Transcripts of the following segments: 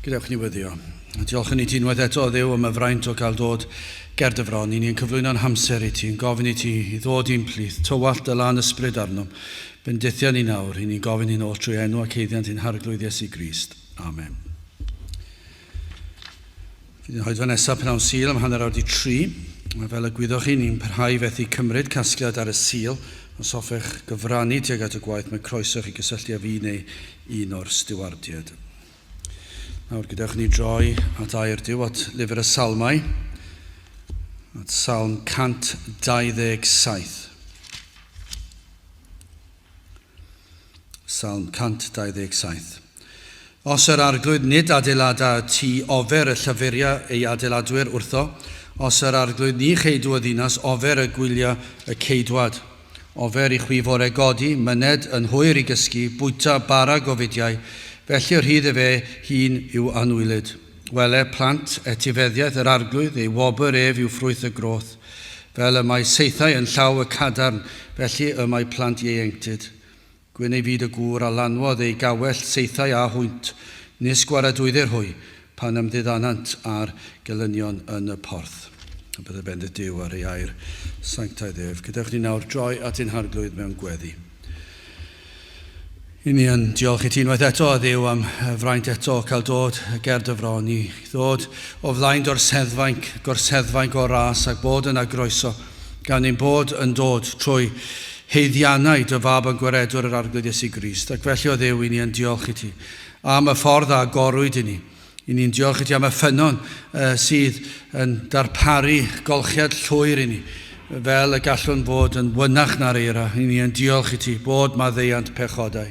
Gadewch ni weddio. Diolch yn i ti unwaith eto, Dduw, am y fraint o gael dod ger dy fron. I ni'n cyflwyno'n hamser i ti, yn gofyn i ti i ddod i'n plith, tywallt dy lân ysbryd arnom. Bendithia ni nawr, i ni'n gofyn hyn oll trwy enw ac haeddiant ein Harglwydd Iesu Grist. Amen. Fydd yn hoedfa nesaf pnawn Sul am 3:30. A fel y gwyddoch chi, ni'n parhau i fethu cymryd casgliad ar y Sul. Os hoffech gyfrannu tuag at y gwaith, mae croeso chi gysylltu â fi neu un o'r stiwardiaid. Nawr gadewch ni droi at air Duw, at lyfr y Salmau, at Salm 127. Salm 127. Os yr Arglwydd nid adeilada y tŷ ofer y llyfuria ei adeiladwyr wrtho, os yr Arglwydd ni cheidw y ddinas ofer y gwylia y ceidwad. Ofer i chwi fore godi, myned yn hwyr i gysgu, bwyta bara gofidiau, felly y rhydd efe hun i'w anwylyd. Wele, plant, etifeddiaeth yr Arglwydd, ei wobr ef yw ffrwyth y groth. Fel y mae saethau yn llaw y cadarn, felly y mae plant ieuenctid. Gwyn ei fyd y gŵr a lanwodd ei gawell saethau â hwynt, nis gwaradwyddir hwy, pan ymddiddanant â'r gelynion yn y porth. A bydde bendith Duw ar ei air sanctaidd ef. Gadewch ni nawr droi at ein Harglwydd mewn gweddi. I ni yn diolch i ti unwaith eto, a Dduw, am fraint eto o cael dod ger dy fron i ddod o flaen dorseddfainc, gorseddfainc o ras ac bod yna groeso, gan ein bod yn dod trwy haeddiannau dy fab yn gwaredwr yr Arglwydd Iesu Grist. Ac felly, o Dduw, i ni yn diolch i ti am y ffordd a agorwyd i ni. I ni'n diolch i ti am y ffynnon sydd yn darparu golchiad llwyr i ni, fel y gallwn fod yn wynach na'r eira. I ni yn diolch i ti bod maddeuant pechodau.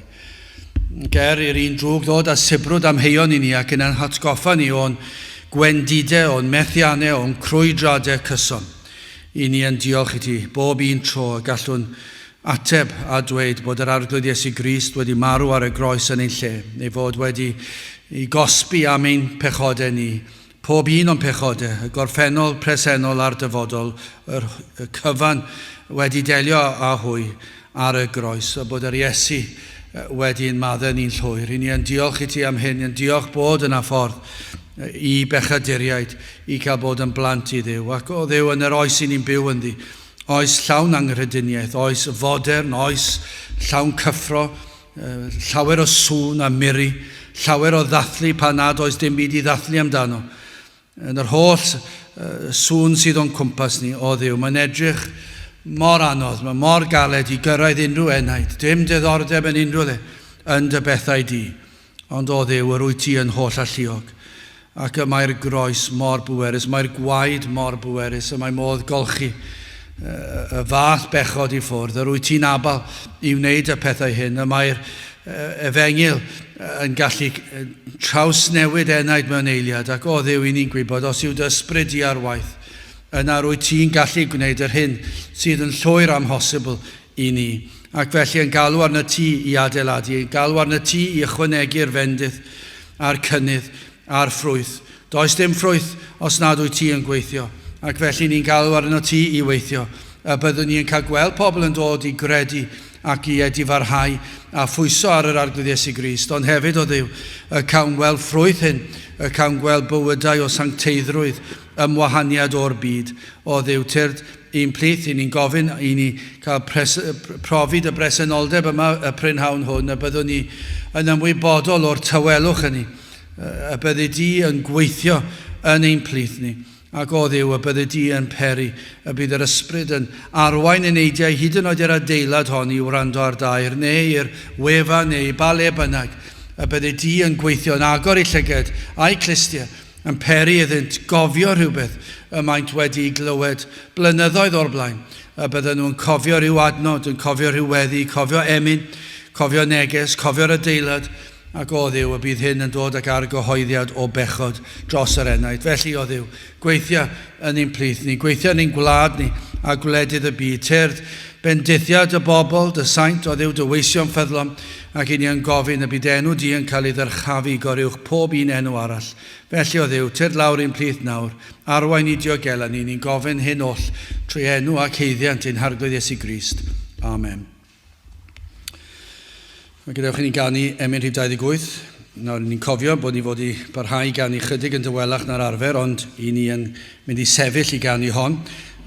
Ger i'r un drwg ddod â sibrwd amheuon i ni ac yn ein hatgoffa ni o'n gwendidau, o'n methiannau, o'n crwydradau cyson. I ni yn diolch i ti bob un tro y gallwn ateb a dweud bod yr Arglwydd Iesu Grist wedi marw ar y groes yn ein lle, ei fod wedi ei gosbi am ein pechodau ni, pob un o'n pechodau, y gorffennol, presennol a'r dyfodol, yr, y cyfan wedi delio â hwy ar y groes, a bod yr Iesu wedi'n maddau ni'n llwyr. I ni yn diolch i ti am hyn, yn diolch bod yna ffordd i bechaduriaid i cael bod yn blant i Dduw. Ac o Dduw, yn yr oes i ni'n byw ynddi, Oes llawn anghrediniaeth, oes fodern, oes llawn cyffro, llawer o sŵn a miri, llawer o ddathlu pan nad oes dim byd i ddathlu amdano. Yn yr holl sŵn sydd o'n cwmpas ni, o Dduw, mae'n edrych mor anodd, mae mor galed i gyrraedd unrhyw enaid, dim diddordeb yn unrhyw le yn dy bethau di. Ond o Dduw, yr wyt ti yn holl alluog, ac y mae'r groes mor bwerus, mae'r gwaed mor bwerus, y mae modd golchi y fath bechod i ffwrdd. Yr wyt ti'n abal i wneud y pethau hyn. Y mae'r efengyl yn gallu trawsnewid enaid mewn eiliad, ac o Dduw, i ni'n gwybod, os yw dy ysbryd di ar waith, yna rwyt ti'n gallu gwneud yr hyn sydd yn llwyr amhosibl i ni, ac felly yn galw arnat ti i adeiladu, yn galw arnat ti i ychwanegu'r fendith a'r cynnydd a'r ffrwyth. Does dim ffrwyth os nad wyt ti yn gweithio, ac felly ni'n galw arnat ti i weithio, y byddwn ni yn cael gweld pobl yn dod i gredu ac i edifarhau a phwyso ar yr Arglwydd Iesu Grist, ond hefyd, o Dduw, y cawn weld ffrwyth hyn, y cawn gweld bywydau o sancteiddrwydd, ymwahaniad o'r byd. O Dduw, tyrd I'n plith, i ni'n gofyn i ni cael pres, profi dy bresenoldeb yma y prynhawn hwn, y byddwn ni yn ymwybodol o'r tawelwch hynny, y byddi di yn gweithio yn ein plith ni, ac o Dduw, y byddi di yn peri, y bydd yr ysbryd yn arwain eneidiau hyd yn oed i'r adeilad hon i wrando ar dair, neu i'r wefan, neu i ba le bynnag, y byddi di yn gweithio, yn agor eu llyged a'u clustiau, yn peri iddynt gofio rhywbeth y maent wedi'i glywed blynyddoedd o'r blaen, y bydden nhw'n cofio rhyw adnod, yn cofio rhyw weddi, cofio emyn, cofio neges, cofio'r adeilad, ac o Dduw, y bydd hyn yn dod ag argyhoeddiad o bechod dros yr enaid. Felly, o Dduw, gweithia yn ein plith ni, gweithia yn ein gwlad ni a gwledydd y byd. Tyrd bendithiad y bobl, dy saint, o Dduw, dy weision ffyddlon, ac i ni yn gofyn y bydd enw di yn cael ei ddyrchafu goruwch pob un enw arall. Felly, o Dduw, tyrd lawr i'n plith nawr, arwain ni diogela ni, ni'n gofyn hyn oll trwy enw ac haeddiant ein Harglwydd Iesu Grist. Amen. Mae gadewch i ni ganu emyn rhif 28. Nawr, ni'n cofio bod ni fod i barhau i ganu chydig yn dawelach na'r arfer, ond i ni yn mynd i sefyll i ganu hon.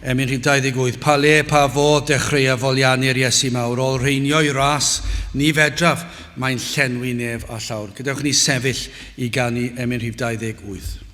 Emyn rhif 28. Pa le, pa fodd dechreua foliannu'r Iesu mawr, olrheinio i ras, ni fedraf, mae'n llenwi nef a llawr. Gadewch ni sefyll i ganu emyn rhif 28.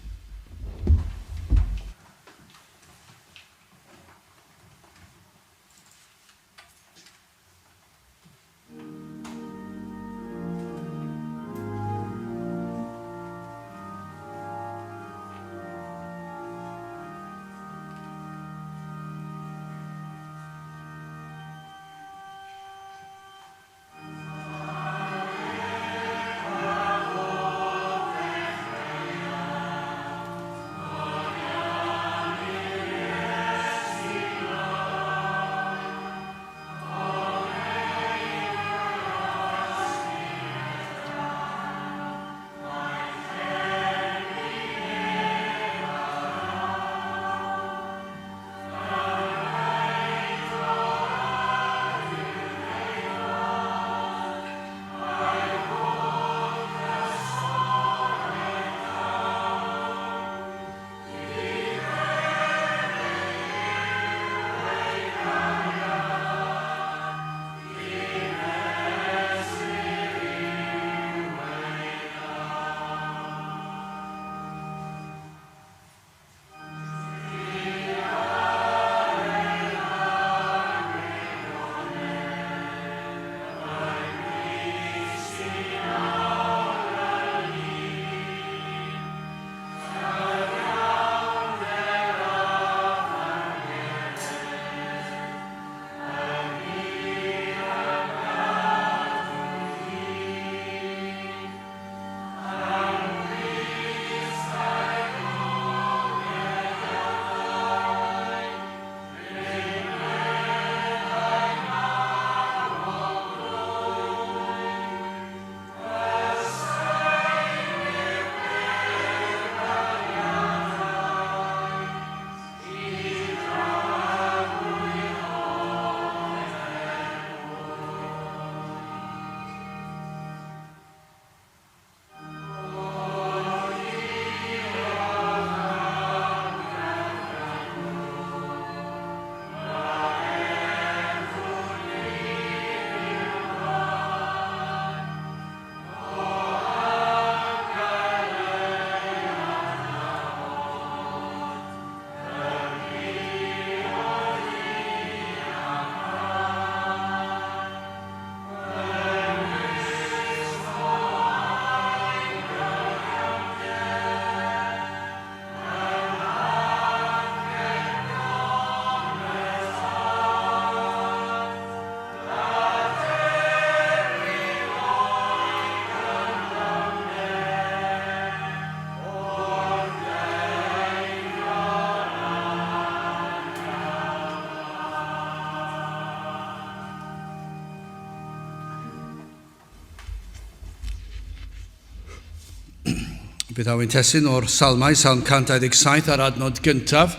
Bydd Awen Tesyn o'r Salmau, Salm 127 ar adnod gyntaf.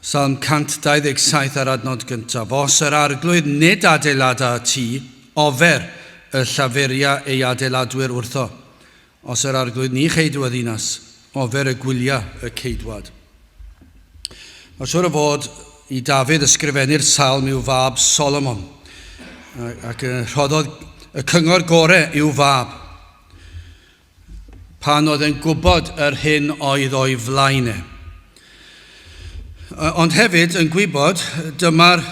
Salm 127 ar adnod gyntaf. Os yr arglwydd nid adeilada y tŷ, ofer y llafuria ei adeiladwyr wrtho. Os yr arglwydd ni cheidw y ddinas, ofer y gwylia y ceidwad. Mae'n siŵr o fod i Dafydd ysgrifennu'r salm i'w fab Solomon, ac rhoddodd y cyngor gore i'w fab pan oedd e'n gwybod yr hyn oedd o'i flaen e. Ond hefyd yn gwybod dyma'r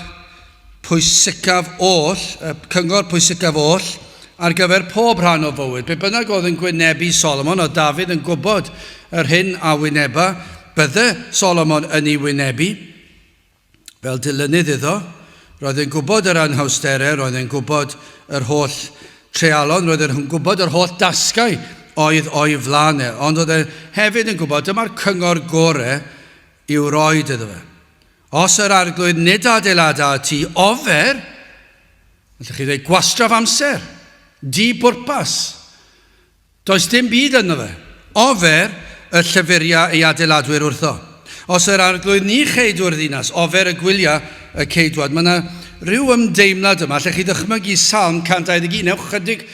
pwysicaf oll, y cyngor pwysicaf oll, ar gyfer pob rhan o fywyd. Be bynnag oedd yn gwynebu Solomon, oedd Dafydd yn gwybod yr hyn a wyneba, bydde Solomon yn ei wynebu fel dilynydd iddo. Roedd yn gwybod yr anhawsterau, roedd yn gwybod yr holl treialon, roedd yn gwybod yr holl dasgau oedd o'i flaen e. Ond oedd e hefyd yn gwybod, dyma'r cyngor gore i'w roed iddo fe. Os yr arglwydd nid adeilada y tŷ ofer, allwch chi ddweud gwastraff amser, di bwrpas. Does dim byd ynddo fe. Ofer y llyfuria ei adeiladwyr wrtho. Os yr arglwydd ni cheidw'r ddinas, ofer y gwylia y ceidwad. Mae yna rhyw ymdeimlad yma, lle chi ddychmygu Salm 121, ewch chydig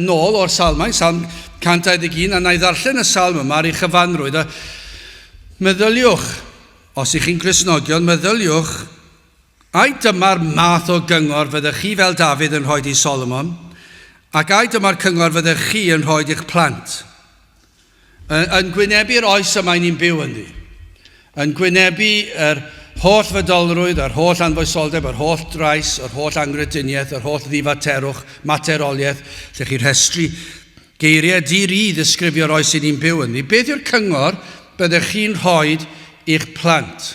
nôl o'r salmau, Salm 121, a na i ddarllen y salm yma ar ei chyfanrwydd. A meddyliwch, os ych chi'n Gristnogion, meddyliwch, ai dyma'r math o gyngor fyddech chi fel Dafydd yn rhoi i Solomon, ac ai dyma'r cyngor fyddech chi yn rhoi i'ch plant? Yn gwynebu'r oes y mae ni'n byw ynddi. Yn gwynebu yr holl fydolrwydd, yr holl anfoesoldeb, yr holl drais, yr holl angrediniaeth, yr holl ddifaterwch, materoliaeth, lle chi rhestru geiriau di-ri i ddisgrifio'r oes i ni'n byw ynddi. Beth yw'r cyngor byddech chi'n rhoi i'ch plant?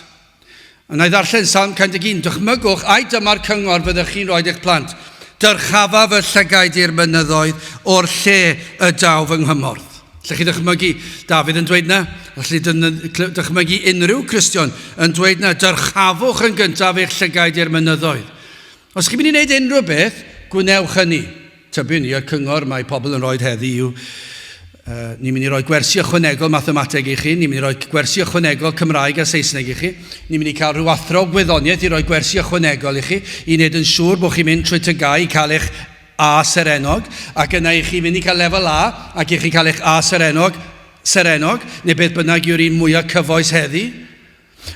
A na i ddarllen Salm 101, dychmygwch, ai dyma'r cyngor fyddech chi'n rhoi i'ch plant. Dyrchafa fy llygaid i'r mynyddoedd o'r lle y daw fy nghymorth. Lle chi ddychmygu Dafydd yn dweud na? Felly dychmygu unrhyw Cristion yn dweud na, dyrchafwch yn gyntaf eich llygaid i'r mynyddoedd. Os chi'n mynd i wneud unrhyw beth, gwnewch hynny. Tybiwn i, y cyngor mae pobl yn rhoi heddi yw, ni'n mynd i roi gwersi ychwanegol mathemateg i chi, ni'n mynd i roi gwersi ychwanegol Cymraeg a Saesneg i chi, ni'n mynd i cael rhyw athro gwyddoniaeth i roi gwersi ychwanegol i chi, i wneud yn siŵr bod chi'n mynd trwy TGAU i cael eich A serennog, ac yna i chi mynd i cael lefel A, ac i chi cael eich A serennog, serennog, neu beth bynnag yw'r un mwyaf cyfoes heddi.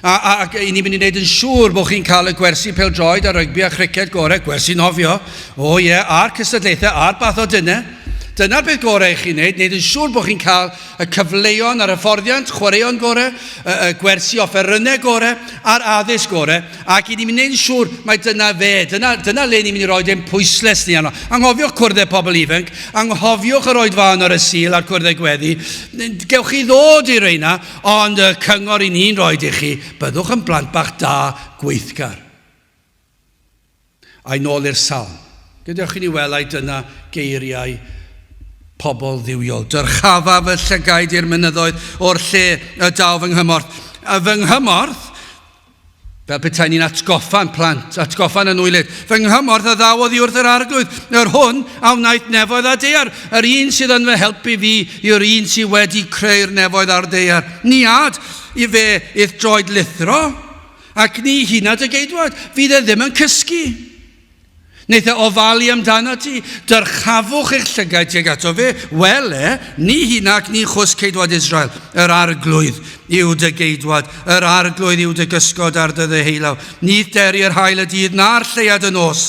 A, a, ac i ni'n mynd i wneud yn siŵr bod chi'n cael y gwersi pêl-droed a rygbi a chriced gorau, gwersi nofio, o ie, a'r cystadlaethau, a'r bathodynnau. Dyna'r beth gorau i chi wneud, wneud yn siŵr bod chi'n cael y cyfleon a'r hyfforddiant, chwaraeon gorau, y, y gwersi offerynnau gorau, a'r addysg gorau, ac i ni'n mynd i wneud yn siŵr mai dyna fe, dyna, dyna le ni'n mynd i roi ein pwysles ni arno. Anghofiwch cwrdd pobl ifanc, anghofiwch yr oedfaon ar y Sul a'r cwrdd gweddi, gewch chi ddod i reina, Ond y cyngor i ni'n rhoi i chi, byddwch yn blant bach da, gweithgar. A'i nôl i'r salm. Gadewch i ni weld ai dyna geiriau pobl dduwiol. Dyrchafa fy llygaid i'r mynyddoedd o'r lle y daw fy nghymorth. A fy nghymorth Fel petai ni'n atgoffa'n plant, atgoffa'n anwylyd. Fy nghymorth a ddaw oddi wrth yr Arglwydd, yr hwn a wnaeth nefoedd a daear. Yr un sydd yn fy helpu fi yw'r un sydd wedi creu'r nefoedd a'r daear. Ni ad i fe i'th droed lithro, ac ni huna dy geidwad. Fydd e ddim yn cysgu. Wneith e ofalu amdano ti? Dyrchafwch eich llygaid tuag ato fe. Wele, ni hyn ac ni chwys ceidwad Israel. Yr arglwydd yw dy geidwad, yr arglwydd yw dy gysgod ar dy ddeheulaw. Ni deri yr haul y dydd na'r lleuad y nos.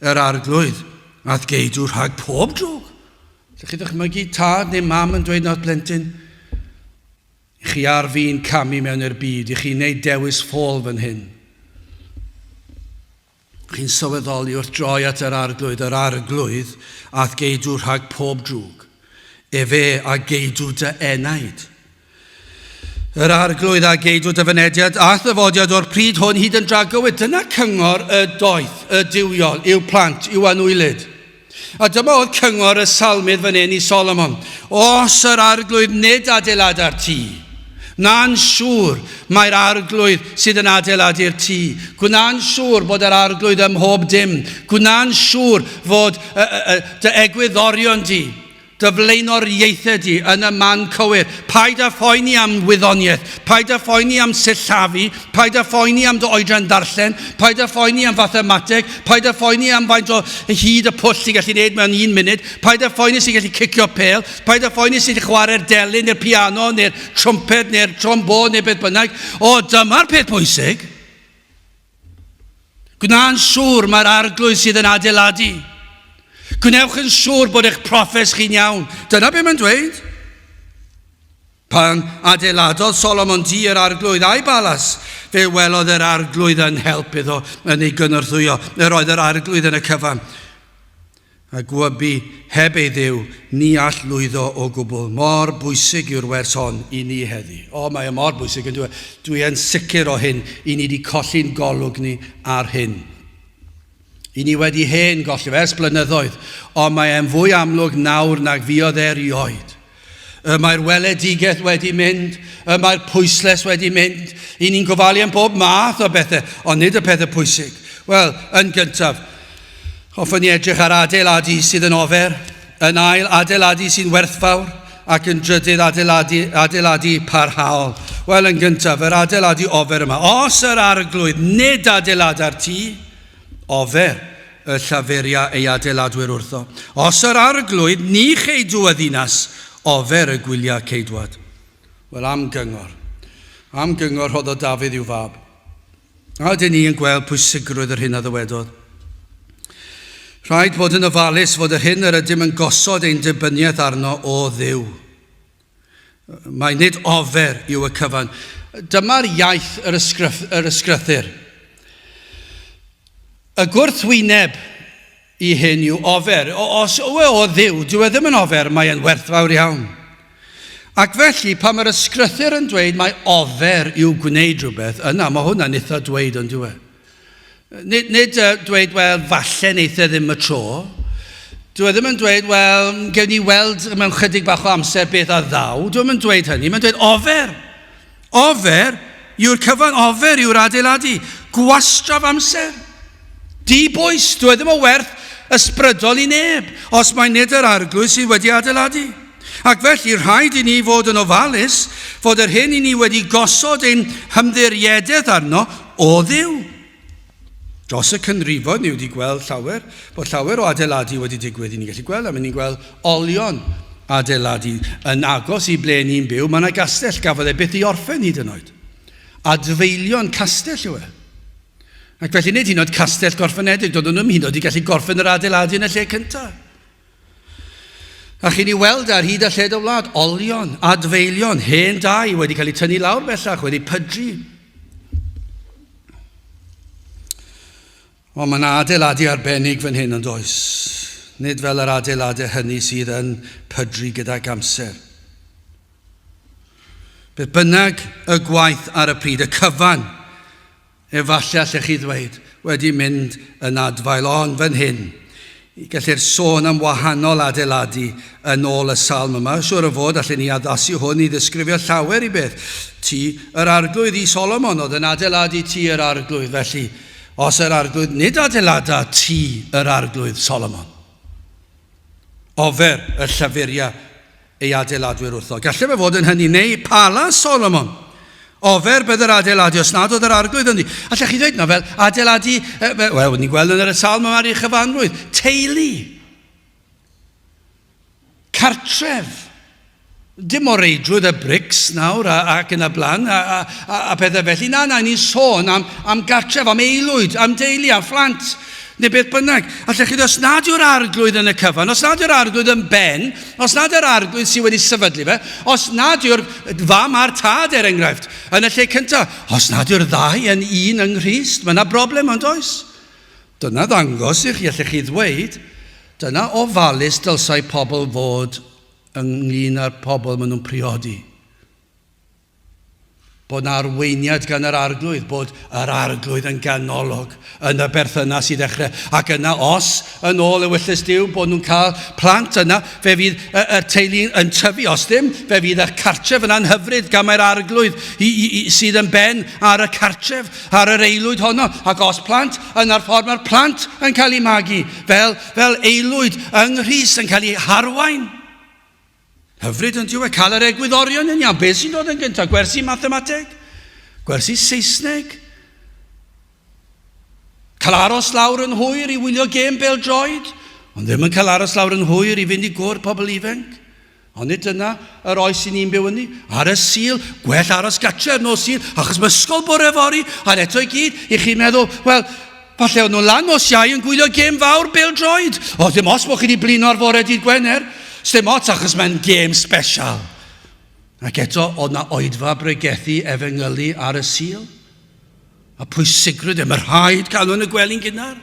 Yr arglwydd a'th geidw rhag pob drwg. Lle chi ddychmygu tad neu mam yn dweud na'r plentyn, i chi ar fin camu mewn i'r byd, i chi wneud dewis ffôl fan hyn. Chi'n sylweddoli wrth droi at yr Arglwydd, yr Arglwydd a'th geidw rhag pob drwg. Efe a geidw dy enaid. Yr Arglwydd a geidw dy fynediad a'th ddyfodiad o'r pryd hwn hyd yn dragywydd. Dyna cyngor y doeth, y duwiol, i'w plant, i'w anwylyd. A dyma oedd cyngor y salmydd fan hyn i Solomon. Os yr arglwydd nid adeilada'r tŷ, na'n siŵr mae'r arglwydd sydd yn adeiladu'r tŷ. Gwna'n siŵr bod yr arglwydd ym mhob dim. Gwna'n siŵr fod y, y, y, dy egwyddorion di Dy flaenoriaethau di yn y man cywir. Paid â phoeni am wyddoniaeth. Paid â phoeni am sillafu. Paid â phoeni am dy oedran darllen. Paid â phoeni am fathemateg. Paid â phoeni am faint o hyd y pwll ti'n gallu gwneud mewn un munud. Paid â phoeni sy'n gallu cicio pêl. Paid â phoeni sy'n chwarae'r delyn neu'r piano neu'r trumpet neu'r trombone neu beth bynnag. O, dyma'r peth pwysig. Gwna'n siŵr mae'r arglwydd sydd yn adeiladu. Gwnewch yn siŵr bod eich proffes chi'n iawn. Dyna beth mae'n dweud. Pan adeiladodd Solomon dŷ yr arglwydd a'i balas, fe welodd yr arglwydd yn help iddo yn ei gynorthwyo. Yr oedd yr arglwydd yn y cyfan. A gwybu heb ei Dduw, ni all lwyddo o gwbl. Mor bwysig yw'r wers hon i ni heddi. O, mae e mor bwysig yn dwi. Dwi yn sicr o hyn i ni wedi colli'n golwg ni ar hyn. I ni wedi hen golli fe ers blynyddoedd, ond mae e'n fwy amlwg nawr nag fuodd e erioed. Y mae'r weledigaeth wedi mynd, y mae'r pwysles wedi mynd. I ni'n gofalu am bob math o bethau, ond nid y pethau pwysig. Wel, yn gyntaf, hoffwn ni edrych ar adeiladu sydd yn ofer, yn ail, adeiladu sy'n werthfawr, ac yn drydydd, adeiladu, adeiladu parhaol. Wel, yn gyntaf, yr adeiladu ofer yma. Os yr arglwydd nid adeilada'r tŷ, Ofer y llafuria ei adeiladwyr wrtho. Os yr arglwydd ni cheidw y ddinas, ofer y gwylia ceidwad. Wel, am gyngor. Am gyngor rhoddodd Dafydd i'w fab. A ydyn ni yn gweld pwysigrwydd yr hyn a ddywedodd? Rhaid bod yn ofalus fod yr hyn yr ydym yn gosod ein dibyniaeth arno o Dduw. Mae nid ofer yw y cyfan. Dyma'r iaith yr, ysgryth, yr ysgrythur. Y gwrthwyneb i hyn yw ofer. Os yw e o Dduw, dyw e ddim yn ofer, mae e'n werthfawr iawn. Ac felly, pan mae'r ysgrythur yn dweud mae ofer yw gwneud rhywbeth, yna mae hwnna'n eitha dweud ond dyw e. Nid, nid dweud, wel, falle neith e ddim y tro. Dyw e ddim yn dweud, wel, gewn ni weld mewn chydig bach o amser beth a ddaw. Dyw e ddim yn dweud hynny, mae'n dweud ofer. Ofer yw'r cyfan, ofer yw'r adeiladu. Gwastraff amser. Di-bwys, dyw e ddim o werth ysbrydol i neb, os mae nid yr arglwydd sydd wedi adeiladu. Ac felly rhaid i ni fod yn ofalus fod yr hyn i ni wedi gosod ein hymddiriedaeth arno o Dduw. Dros y canrifoedd ni wedi gweld llawer, bod llawer o adeiladu wedi digwydd. I ni'n gallu gweld, a ni'n gweld olion adeiladu yn agos i ble ni'n byw. Mae yna gastell gafodd e byth i orffen hyd yn oed. Adfeilion castell yw e. Ac felly nid hyd yn oed castell gorffenedig, doedden nhw'm hyd yn oed i gallu gorffen yr adeiladu yn y lle cyntaf. A chi'n ei weld ar hyd a lled y wlad, olion, adfeilion, hen dai wedi cael eu tynnu lawr bellach, wedi pydru. Ond mae yna adeiladu arbennig fan hyn yn does. Nid fel yr adeiladau hynny sydd yn pydru gydag amser. Beth bynnag y gwaith ar y pryd, y cyfan, efallai allech chi ddweud, wedi mynd yn adfail, ond fan hyn, gellir sôn am wahanol adeiladu yn ôl y salm yma. Siwr o fod allen ni addasu hwn i ddisgrifio llawer i beth. Tŷ yr arglwydd i Solomon oedd yn adeiladu tŷ yr arglwydd, felly os yr arglwydd nid adeilada tŷ yr arglwydd Solomon. Ofer y llafuria ei adeiladwyr wrtho. Gallai fe fod yn hynny, neu palas Solomon. Ofer bydd yr adeiladu os nad oedd yr arglwydd ynddi. Allech chi ddweud na fel adeiladu, wel, ni'n gweld yn yr salm yma ar ei chyfanrwydd, teulu, cartref, dim o reidrwydd y brics nawr a, ac yn y blaen a, a, a, a pethau felly. Na, na, ni'n sôn am, am gartref, am aelwyd, am deulu, am phlant neu beth bynnag. Allech chi ddweud, os nad yw'r arglwydd yn y cyfan, os nad yw'r arglwydd yn ben, os nad yw'r arglwydd sydd wedi sefydlu fe, os nad yw'r fam a'r tad, er enghraifft, yn y lle cyntaf, os nad yw'r ddau yn un yng Nghrist, mae yna broblem ond oes? Dyna ddangos i chi, allech chi ddweud, dyna ofalus dylsai pobl fod ynglyn â'r pobl maen nhw'n priodi. Bod 'na arweiniad gan yr Arglwydd, bod yr Arglwydd yn ganolog yn y berthynas i ddechrau. Ac yna, os yn ôl ewyllys Duw, bod nhw'n cael plant yna, fe fydd y, y teulu yn tyfu. Os ddim, fe fydd y cartref yna'n hyfryd gan mae'r Arglwydd i, i, i, sydd yn ben ar y cartref, ar yr aelwyd honno. Ac os plant, yna'r ffordd mae'r plant yn cael eu magu, fel, fel aelwyd yng Nghrist yn cael eu harwain. Hyfryd yn dyw e, cael yr egwyddorion yn iawn. Beth sy'n dod yn gyntaf? Gwersi mathemateg? Gwersi Saesneg? Cael aros lawr yn hwyr i wylio gêm bêl-droed? Ond ddim yn cael aros lawr yn hwyr i fynd i gwrdd pobl ifanc? Ond nid dyna yr oes i ni'n byw ynddi. Ar y Sul, gwell aros gatre ar nos Sul, achos mae ysgol bore fory, a'r eto i gyd, i chi'n meddwl, wel, falle o'n nhw lan nos Iau yn gwylio gêm fawr bêl-droed. O, ddim os bod chi wedi blino ar fore dydd Gwener. Sdim ots achos mae'n gêm special. Ac eto, oedd na oedfa bregethu efengylu ar y Sul. A pwysigrwydd e, mae rhaid cael nhw yn y gwely'n gynnar.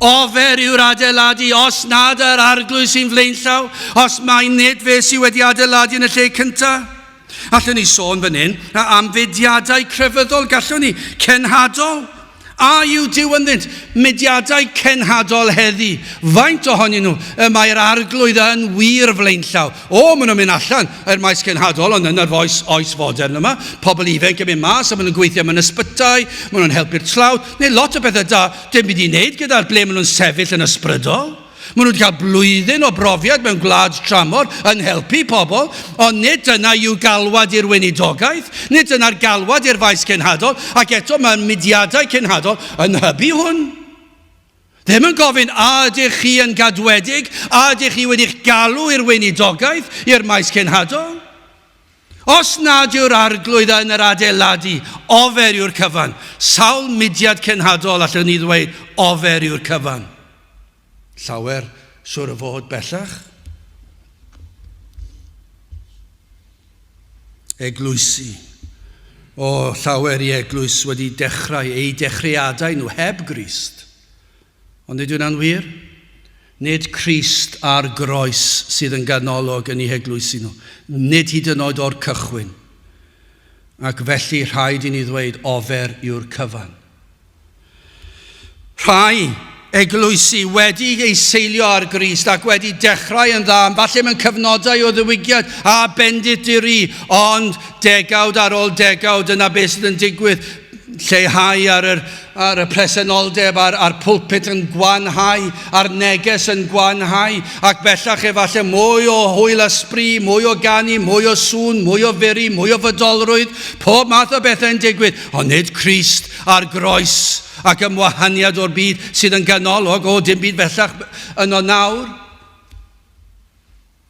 Ofer yw'r adeiladu os nad yr arglwydd sy'n flaenllaw, os mai nid fe sydd wedi adeiladu yn y lle cyntaf. Allwn ni sôn fan hyn am fudiadau crefyddol, gallwn ni, cenhadol. A yw Duw ynddynt? Mudiadau cenhadol heddi. Faint ohonyn nhw y mae'r arglwydd yn wir flaenllaw? O, maen nhw'n mynd allan i'r maes cenhadol, ond yn yr oes, oes fodern yma, pobl ifanc yn mynd mas a maen nhw'n gweithio mewn ysbytai, maen nhw'n helpu'r tlawd, neu lot o bethau da, dim byd i wneud gyda'r ble maen nhw'n sefyll yn ysbrydol. Maen nhw wedi cael blwyddyn o brofiad mewn gwlad tramor yn helpu pobl, ond nid dyna yw galwad i'r weinidogaeth, nid dyna'r galwad i'r faes cenhadol, ac eto mae mudiadau cenhadol yn hybu hwn. Ddim yn gofyn, a ydych chi yn gadwedig, a ydych chi wedi'ch galw i'r weinidogaeth, i'r maes cenhadol? Os nad yw'r arglwydd yn yr adeiladu, ofer yw'r cyfan. Sawl mudiad cenhadol allwn ni ddweud ofer yw'r cyfan? Llawer, siwr o fod bellach. Eglwysi. O, llawer i eglwys wedi dechrau eu dechreuadau nhw heb Grist. Ond nid yw'n wir? Nid Crist a'r groes sydd yn ganolog yn eu heglwysi nhw. Nid hyd yn oed o'r cychwyn. Ac felly rhaid i ni ddweud ofer yw'r cyfan. Rhai eglwysi wedi ei seilio ar Grist ac wedi dechrau yn dda, falle mewn cyfnodau o ddiwygiad a bendith diri, ond degawd ar ôl degawd yna beth sydd yn digwydd, lleihau ar, yr, ar y presenoldeb, a'r, ar pulpit yn gwanhau, a'r neges yn gwanhau, ac bellach efallai mwy o hwyl a sbri, mwy o ganu, mwy o sŵn, mwy o furi, mwy o fydolrwydd, pob math o bethau'n digwydd, ond nid Crist a'r groes ac ymwahaniad o'r byd sydd yn ganolog, o dim byd bellach yno nawr.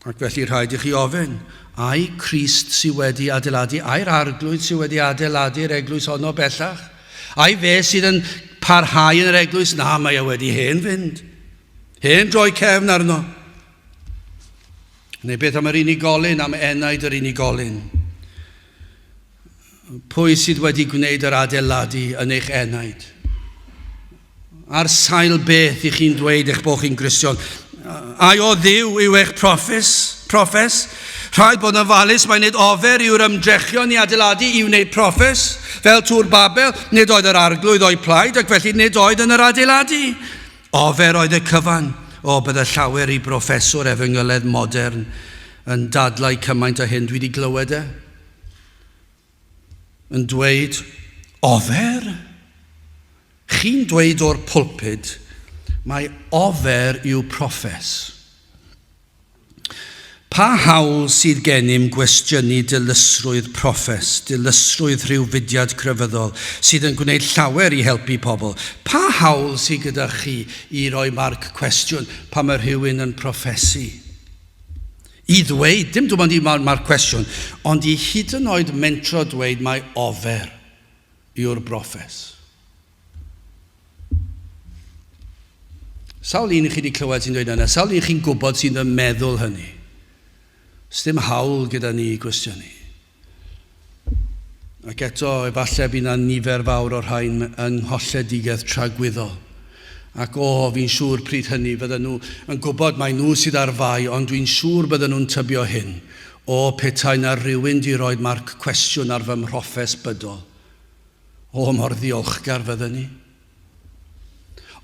Ac felly rhaid i chi ofyn, ai Crist sydd wedi adeiladu, ai'r Arglwydd sydd wedi adeiladu'r eglwys honno bellach? Ai fe sydd yn parhau yn yr eglwys? Na, mae e wedi hen fynd. Hen droi cefn arno. Neu beth am yr unigolyn, am enaid yr unigolyn? Pwy sydd wedi gwneud yr adeiladu yn eich enaid? Ar sail beth i chi'n dweud eich bod chi'n Gristion? Ai o Dduw yw eich proffes? Proffes? Rhaid bod yn ofalus, mae nid ofer yw'r ymdrechion i adeiladu i wneud proffes. Fel Tŵr Babel, nid oedd yr arglwydd o'i plaid ac felly nid oedd yn yr adeiladu. Ofer oedd y cyfan. O, bydde llawer i broffeswr efengyledd modern yn dadlau cymaint â hyn. Dwi wedi glywed e. Yn dweud, ofer? Chi'n dweud o'r pulpud mai ofer yw proffes. Pa hawl sydd gennym gwestiynu dilysrwydd proffes, dilysrwydd rhyw fudiad crefyddol sydd yn gwneud llawer i helpu pobl? Pa hawl sydd gyda chi i roi marc cwestiwn pan mae rhywun yn proffesu? I ddweud, dim dim ond i marc cwestiwn, ond i hyd yn oed mentro dweud mai ofer yw'r broffes. Sawl un i chi wedi clywed sy'n dweud yna? Sawl un chi'n gwybod sy'n yn meddwl hynny? Sdim hawl gyda ni i gwestiynu. Ac eto, efallai bydd yna nifer fawr o'r rhain yng ngholledigaeth tragwyddol. Ac o, fi'n siŵr pryd hynny fydden nhw yn gwybod mai nhw sydd ar fai, ond dwi'n siŵr bydden nhw'n tybio hyn. O, petai na rhywun di roed marc cwestiwn ar fy mhroffes bydol. O, mor ddiolchgar fydden ni.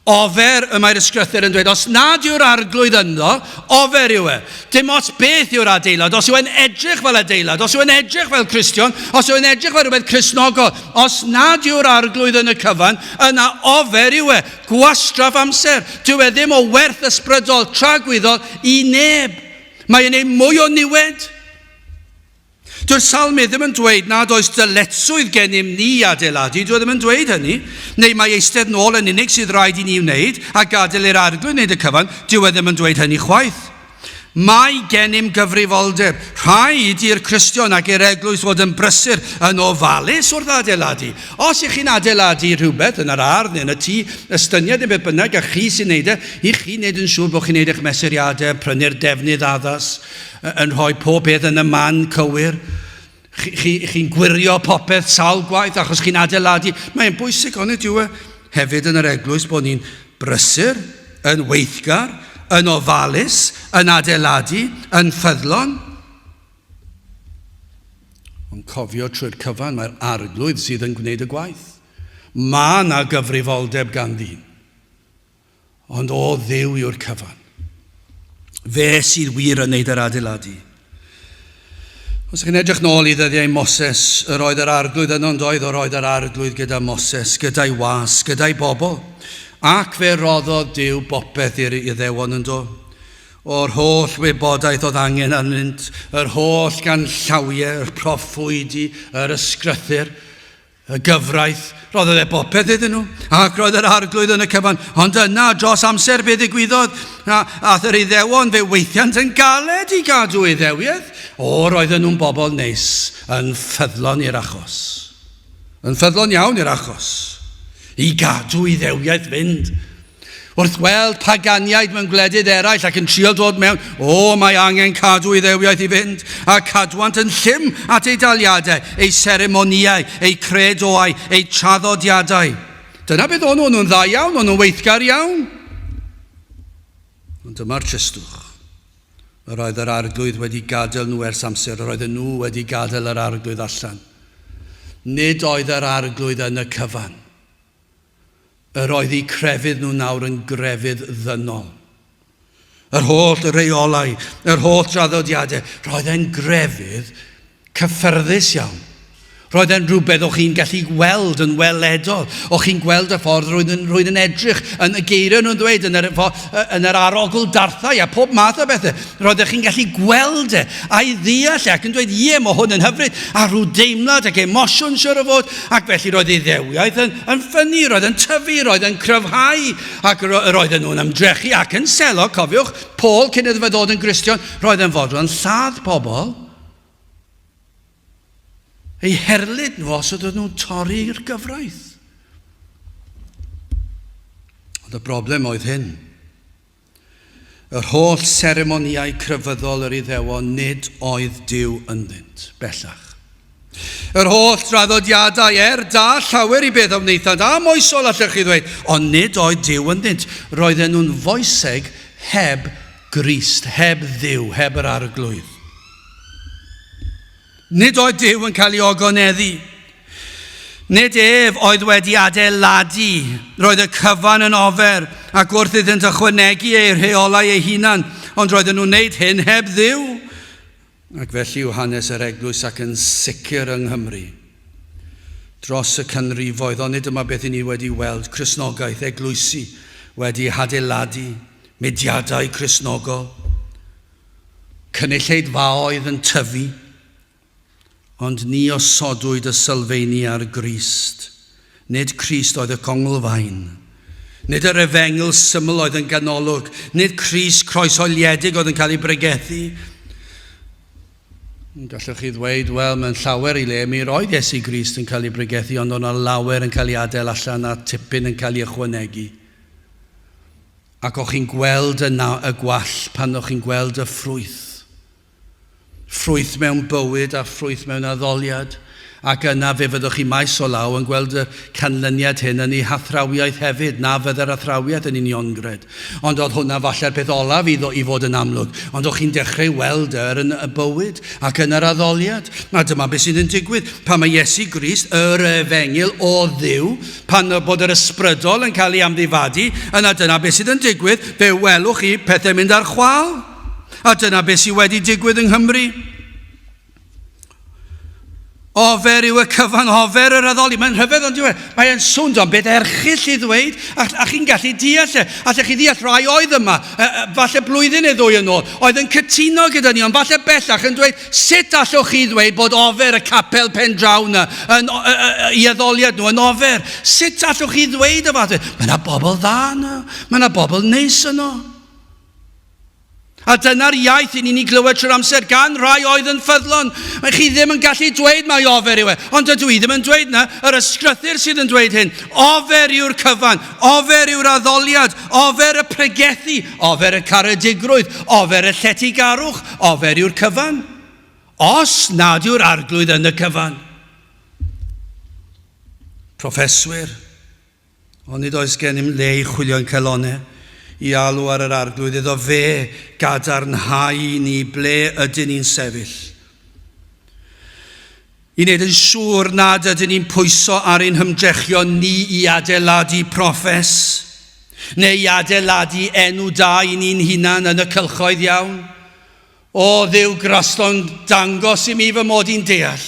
Ofer, y mae'r ysgrythur yn dweud, os nad yw'r arglwydd ynddo, ofer yw e. Dim ots beth yw'r adeilad, os yw e'n edrych fel adeilad, os yw e'n edrych fel Cristion, os yw e'n edrych fel rhywbeth Cristnogol, os nad yw'r arglwydd yn y cyfan, yna ofer yw e. Gwastraff amser. Dyw e ddim o werth ysbrydol tragwyddol i neb. Mae e'n ei mwy o niwed. Dyw'r Salmydd ddim yn dweud nad oes dyletswydd gennym ni i adeiladu, dyw e ddim yn dweud hynny, neu mai eistedd nôl yn unig sydd rhaid i ni wneud a gadael i'r Arglwydd wneud y cyfan, dyw e ddim yn dweud hynny chwaith. Mae gennym gyfrifoldeb. Rhaid i'r Cristion ac i'r eglwys fod yn brysur, yn ofalus wrth adeiladu. Os ych chi'n adeiladu rhywbeth yn yr ardd neu yn y tŷ, estyniad neu beth bynnag, a chi sy'n neud e, i chi wneud yn siŵr bod chi'n neud eich mesuriadau, prynu'r defnydd addas, yn rhoi pob peth yn y man cywir. Chi'n chi, chi gwirio popeth sawl gwaith achos chi'n adeiladu. Mae'n bwysig, onid yw e? Hefyd yn yr eglwys bod ni'n brysur, yn weithgar, yn ofalus, yn adeiladu, yn ffyddlon. Ond cofio trwy'r cyfan, mae'r arglwydd sydd yn gwneud y gwaith. Mae yna gyfrifoldeb gan ddyn. Ond o Dduw yw'r cyfan. Fe sydd wir yn neud yr adeiladu. Os ydych chi'n edrych nôl i ddyddiau Moses, yr oedd yr arglwydd yno, ond oedd, yr oedd yr arglwydd gyda Moses, gyda'i was, gyda'i bobl. Ac fe roddodd Duw bopeth i'r Iddewon yn do. O'r holl wybodaeth oedd angen arnynt, yr holl ganllawiau, yr proffwydi, yr ysgrythur, y gyfraith, roddodd e bopeth iddyn nhw, ac roedd yr arglwydd yn y cyfan. Ond yna, dros amser, be ddigwyddodd? A, ath yr Iddewon, fe weithiant yn galed i gadw Iddewiaeth. O, roedden nhw'n bobl neis, yn ffyddlon i'r achos. Yn ffyddlon iawn i'r achos. I gadw Iddewiaeth fynd. Wrth weld paganiaid mewn gwledydd eraill ac yn trio dod mewn, o, mae angen cadw Iddewiaeth i fynd, a cadwant yn llym at eu daliadau, eu seremonïau, eu credoau, eu traddodiadau. Dyna beth o'n nhw, o'n nhw'n dda iawn, o'n nhw'n weithgar iawn. Ond dyma'r tristwch. Yr oedd yr arglwydd wedi gadael nhw ers amser, yr oedden nhw wedi gadael yr arglwydd allan. Nid oedd yr arglwydd yn y cyfan. Yr oedd eu crefydd nhw nawr yn grefydd ddynol. Yr holl reolau, yr holl draddodiadau, roedd e'n grefydd cyffyrddus iawn. Roedd e'n rhywbeth o'ch chi'n gallu gweld yn weledol. O'ch chi'n gweld y ffordd roedd yn, roedd yn edrych, yn y geiriau nhw'n dweud, yn yr, yn yr arogl darthau a pob math o bethau. Roeddech chi'n gallu gweld e a'i ddeall e ac yn dweud, ie, mae hwn yn hyfryd, a rhyw deimlad ac emosiwn siwr o fod, ac felly roedd ei ddewiaeth yn, yn ffynnu, roedd yn tyfu, roedd yn cryfhau, ac roedden nhw'n ymdrechu ac yn selo, cofiwch, Paul cyn iddo fe ddod yn Gristion, roedd yn fodlon lladd pobl, eu herlid nhw os ydyn nhw'n torri'r gyfraith. Ond y broblem oedd hyn. Yr holl seremonïau crefyddol yr Iddewon nid oedd Duw ynddynt, bellach. Yr holl draddodiadau, er da llawer i beth a wnaethant, a moesol allech chi ddweud, ond nid oedd Duw ynddynt. Roedden nhw'n foeseg heb Grist, heb Dduw, heb yr Arglwydd. Nid oedd Duw yn cael ei ogoneddu. Nid ef oedd wedi adeiladu, roedd y cyfan yn ofer, ac wrth iddynt ychwanegu eu rheolau eu hunan, ond roedden nhw'n wneud hyn heb Dduw. Ac felly yw hanes yr eglwys ac yn sicr yng Nghymru. Dros y canrifoedd, onid dyma beth i ni wedi weld, Cristnogaeth, eglwysi wedi hadeiladu, mudiadau Cristnogol, cynulleidfaoedd yn tyfu, Ond ni osodwyd y sylfeini ar Grist. Nid Crist oedd y conglfaen. Nid yr efengyl syml oedd yn ganolog. Nid Crist croeshoeliedig oedd yn cael ei bregethu. Gallwch chi ddweud, wel, mewn llawer i le, mi roedd Iesu Grist yn cael ei bregethu, ond o'na lawer yn cael ei adael allan a tipyn yn cael ei ychwanegu. Ac o'ch chi'n gweld y, y gwall pan o'ch chi'n gweld y ffrwyth. Ffrwyth mewn bywyd a ffrwyth mewn addoliad, ac yna fe fyddwch chi maes o law yn gweld y canlyniad hyn yn eu hathrawiaeth hefyd, na fydde'r athrawiaeth yn uniongred. Ond oedd hwnna falle'r peth olaf i, i fod yn amlwg, ond o'ch chi'n dechrau weld yr yn y bywyd ac yn yr addoliad. A dyma beth sydd yn digwydd. Pan mae Iesu Grist, yr efengyl o Dduw, pan bod yr ysbrydol yn cael ei amddifadu, yna dyna beth sydd yn digwydd, fe welwch chi pethau mynd ar chwal. A dyna beth sydd wedi digwydd yng Nghymru. Ofer yw y cyfan, ofer yr addoli. Mae'n rhyfedd ond yw e. Mae'n swndo'n beth erchyll i ddweud, a, a chi'n gallu deall e. Allech chi ddeall rai oedd yma, e, e, falle blwyddyn neu ddwy yn ôl, oedd yn cytuno gyda ni, ond falle bellach yn dweud, sut allwch chi ddweud bod ofer y capel pen draw yna, yn, e, e, e, i addoliad nhw yn ofer? Sut allwch chi ddweud y fath? Mae yna bobl dda yno, mae yna bobl neis yno. A dyna'r iaith i ni'n ei glywed trwy'r amser gan rai oedd yn ffyddlon. Mae chi ddim yn gallu dweud mai ofer yw e, ond dydw i ddim yn dweud na, yr ysgrythur sydd yn dweud hyn. Ofer yw'r cyfan, ofer yw'r addoliad, ofer y pregethu, ofer y caredigrwydd, ofer y lletygarwch, ofer yw'r cyfan. Os nad yw'r arglwydd yn y cyfan. Proffeswyr, Ond nid oes gennym le i chwilio'n calonnau, i alw ar yr Arglwydd iddo fe gadarnhau i ni ble ydyn ni'n sefyll. I wneud yn siŵr nad ydyn ni'n pwyso ar ein hymdrechion ni i adeiladu proffes, neu i adeiladu enw da i ni'n hunan yn y cylchoedd iawn. O Dduw graslon, dangos i mi fy mod i'n deall.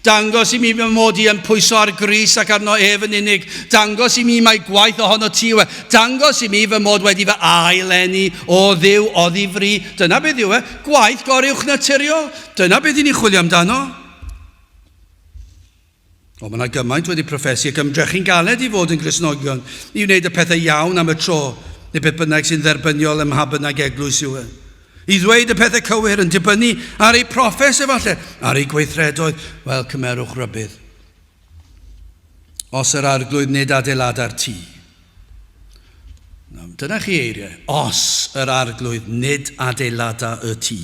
Dangos i mi fy mod i yn pwyso ar Grist ac arno ef yn unig. Dangos i mi mai gwaith ohono ti yw e. Dangos i mi fy mod wedi fy ail-eni o Dduw oddi fri. Dyna beth yw e, gwaith goruwchnaturiol. Dyna beth i ni chwilio amdano. O, mae yna gymaint wedi proffesu ac ymdrechu'n galed i fod yn Gristnogion, i wneud y pethau iawn am y tro, neu beth bynnag sy'n dderbyniol ym mha bynnag eglwys yw e. I ddweud y pethau cywir yn dibynnu ar eu proffes efallai, ar eu gweithredoedd, wel, cymerwch rybudd. Os yr arglwydd nid adeilada'r tŷ. Dyna chi eiriau. Os yr arglwydd nid adeilada y tŷ,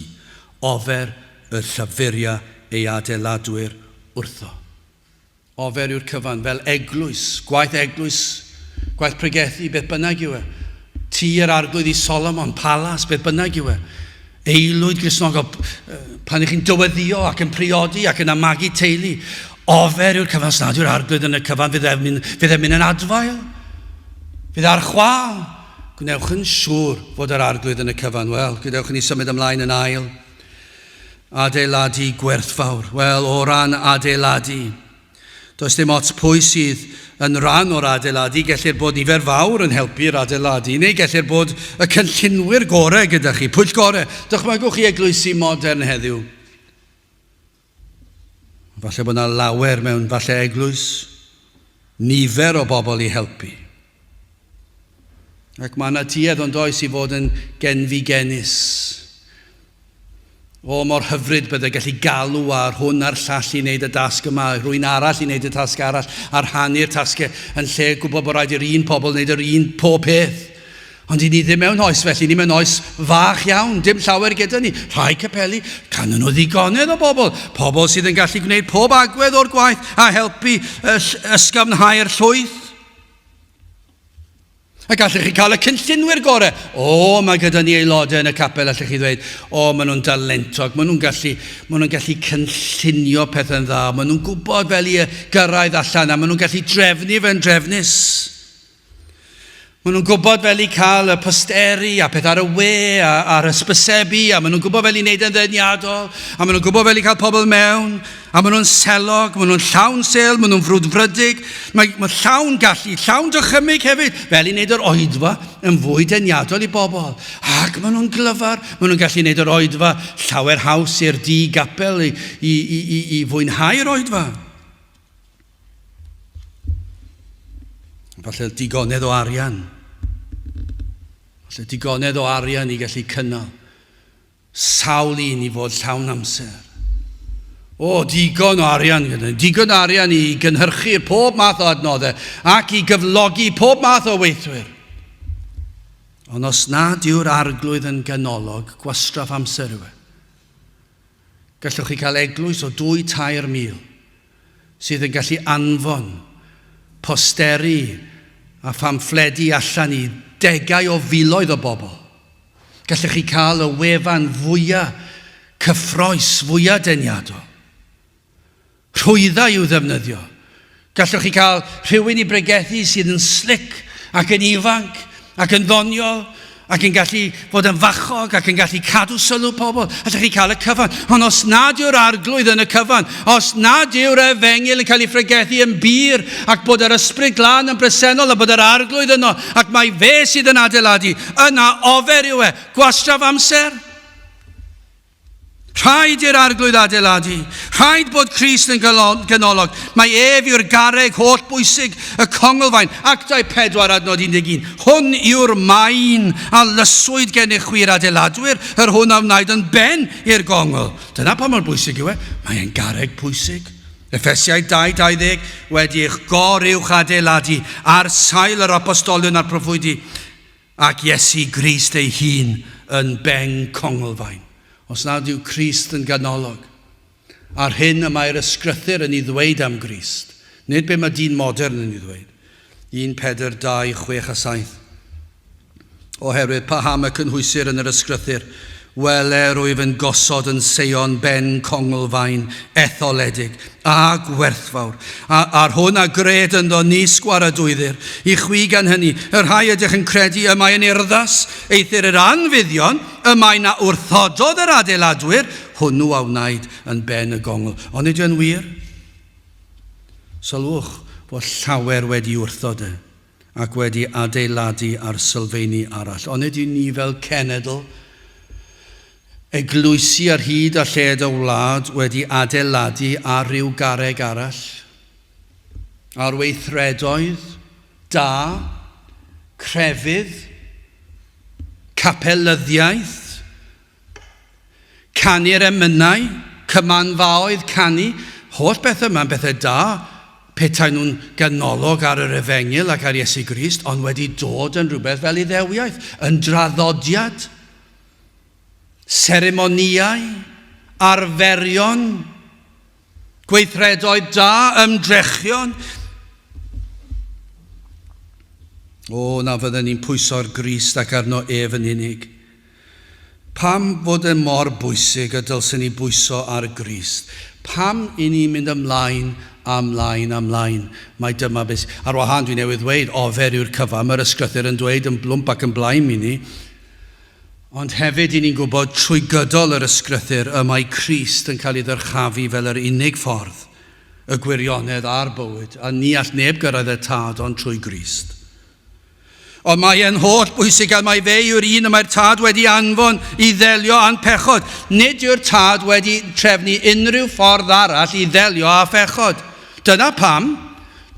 ofer y llafuria ei adeiladwyr wrtho. Ofer yw'r cyfan, fel eglwys, gwaith eglwys, gwaith pregethu, beth bynnag yw e. Tŷ yr arglwydd i Solomon, palas, beth bynnag yw e. Aelwyd Gristnogol, pan ych chi'n dyweddio ac yn priodi ac yn amagu teulu, ofer yw'r cyfan, os nad yw'r arglwydd yn y cyfan, fydd e'n mynd, fydd e'n mynd yn adfail, fydd ar chwâl. Gwnewch yn siŵr fod yr arglwydd yn y cyfan. Wel, gadewch i ni symud ymlaen yn ail. Adeiladu gwerthfawr. Wel, o ran adeiladu, does dim ots pwy sydd yn rhan o'r adeiladu, gellir bod nifer fawr yn helpu'r adeiladu, neu gellir bod y cynllunwyr gorau gyda chi, pwyllgorau. Dychmygwch chi eglwysi modern heddiw. Falle bod yna lawer mewn falle eglwys, nifer o bobl i helpu. Ac mae yna tuedd ond oes i fod yn genfigennus. O, mor hyfryd bydde gallu galw ar hwn a'r llall i wneud y dasg yma, rhywun arall i wneud y tasg arall, a rhannu'r tasgau yn lle gwybod bod rhaid i'r un pobl wneud yr un pob peth. Ond i ni ddim mewn oes felly, ni mewn oes fach iawn, dim llawer gyda ni. Rhai capeli, canyn nhw ddigonedd o bobl, pobl sydd yn gallu gwneud pob agwedd o'r gwaith a helpu ysgafnhau'r llwyth. A gallech chi cael y cynllunwyr gorau. O, mae gyda ni aelodau yn y capel, allech chi ddweud, o, maen nhw'n dalentog, maen nhw'n gallu, maen nhw'n gallu cynllunio pethau'n dda, maen nhw'n gwybod fel i gyrraedd allan, a maen nhw'n gallu drefnu fe'n drefnus. Maen nhw'n gwybod fel i cael y posteri a peth ar y we a, a'r hysbysebu a maen nhw'n gwybod fel i wneud yn ddeniadol a maen nhw'n gwybod fel i cael pobl mewn a maen nhw'n selog, maen nhw'n llawn sel, maen nhw'n frwdfrydig, mae, mae llawn gallu, llawn dychymyg hefyd, fel i wneud yr oedfa yn fwy deniadol i bobl. Ac maen nhw'n glyfar, maen nhw'n gallu wneud yr oedfa llawer haws i'r di-gapel i, i, i, i, i fwynhau'r oedfa. Falle digonedd o arian. Falle digonedd o arian i gallu cynnal sawl un i fod llawn amser. O, digon o arian gyda ni, digon o arian i gynhyrchu pob math o adnoddau ac i gyflogi pob math o weithwyr. Ond os nad yw'r arglwydd yn ganolog, gwastraff amser yw e. Gallwch chi cael eglwys o 2-3 mil sydd yn gallu anfon posteri a phamffledi allan i degau o filoedd o bobl. Gallwch chi cael y wefan fwyaf cyffrous, fwyaf deniadol. Rhwyddau i'w ddefnyddio. Gallwch chi cael rhywun i bregethu sydd yn slic ac yn ifanc ac yn ddoniol ac yn gallu fod yn fachog ac yn gallu cadw sylw pobl. Allwch chi cael y cyfan. Ond os nad yw'r arglwydd yn y cyfan, os nad yw'r efengyl yn cael ei phregethu yn bur ac bod yr ysbryd glân yn bresennol a bod yr arglwydd yno ac mae fe sydd yn adeiladu, yna ofer yw e. Gwastraff amser. Rhaid i'r arglwydd adeiladu. Rhaid bod Crist yn ganolog. Mae ef yw'r garreg holl bwysig, y conglfaen. Actau 4 adnod 11. Hwn yw'r maen a lyswyd gennych chwi'r adeiladwyr, yr hwn a wnaed yn ben i'r gongl. Dyna pa mor bwysig yw e. Mae e'n garreg pwysig. Effesiaid 2:20 wedi eich goruwch adeiladu ar sail yr apostolion a'r proffwydi, Ac Iesu Grist ei hun yn ben conglfaen. Os nad yw Crist yn ganolog, a'r hyn y mae'r Ysgrythur yn ei ddweud am Grist, nid be mae dyn modern yn ei ddweud. 1 Pedr 2, 6 a 7. Oherwydd paham y cynhwysir yn yr Ysgrythur, Wele, rwyf yn gosod yn Seion ben conglfaen etholedig, a gwerthfawr, a, a'r hwn a gred ynddo nis gwaradwyddir, i chwi gan hynny, y rhai ydych yn credu y mae yn urddas, eithr yr anfuddion, y mae na wrthododd yr adeiladwyr, hwnnw a wnaed yn ben y gongl. Onid yw'n wir? Sylwch fod llawer wedi wrthod e ac wedi adeiladu ar sylfeini arall. Onid yw ni fel cenedl, eglwysi ar hyd a lled y wlad wedi adeiladu ar ryw garreg arall? Ar weithredoedd da, crefydd, capelyddiaeth, Canu'r emynau, cymanfaoedd canu, holl bethau yma'n bethau da, petai nhw'n ganolog ar yr efengyl ac ar Iesu Grist, ond wedi dod yn rhywbeth fel Iddewiaeth, yn draddodiad, seremonïau, arferion, gweithredoedd da, ymdrechion. O, na fydden ni'n pwyso ar Grist ac arno ef yn unig. Pam fod e mor bwysig y dylsen ni bwyso ar Grist? Pam i ni mynd ymlaen a mlaen a mlaen? Mae dyma beth... Ar wahân, dwi newydd ddweud, ofer yw'r cyfan, mae'r ysgrythur yn dweud yn blwmp ac yn blaen i ni. Ond hefyd i ni'n gwybod trwy gydol yr ysgrythur y mae Crist yn cael ei ddyrchafu fel yr unig ffordd, y gwirionedd a'r bywyd, a ni all neb gyrraedd y Tad ond trwy Grist. Ond mae e'n holl bwysig gan mai fe yw'r un y mae'r Tad wedi anfon i ddelio â'n pechod. Nid yw'r Tad wedi trefnu unrhyw ffordd arall i ddelio â phechod. Dyna pam,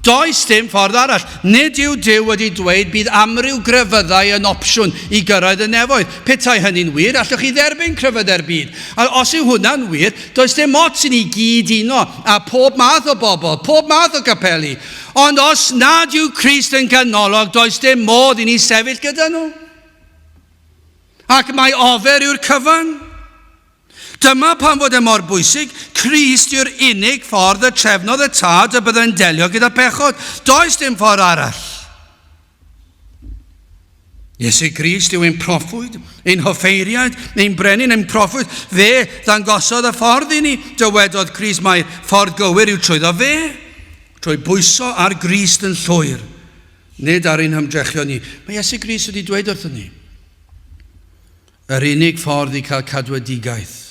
does dim ffordd arall. Nid yw Duw wedi dweud bydd amryw grefyddau yn opsiwn i gyrraedd y nefoedd. Petai hynny'n wir, allwch chi dderbyn crefyddau'r byd. A os yw hwnna'n wir, does dim ots i ni gyd uno â pob math o bobl, pob math o gapeli. Ond os nad yw Crist yn ganolog, does dim modd i ni sefyll gyda nhw. Ac mae ofer yw'r cyfan. Dyma pam fod e mor bwysig, Crist yw'r unig ffordd y trefnodd y Tad y byddai'n delio gyda pechod. Does dim ffordd arall. Iesu Grist yw ein proffwyd, ein hoffeiriaid, ein brenin, ein proffwyd. Fe ddangosodd y ffordd i ni. Dywedodd Crist mai ffordd gywir yw trwyddo fe, trwy bwyso ar Grist yn llwyr, nid ar ein hymdrechion ni. Mae Iesu Grist wedi dweud wrthon ni, yr unig ffordd i cael cadwedigaeth,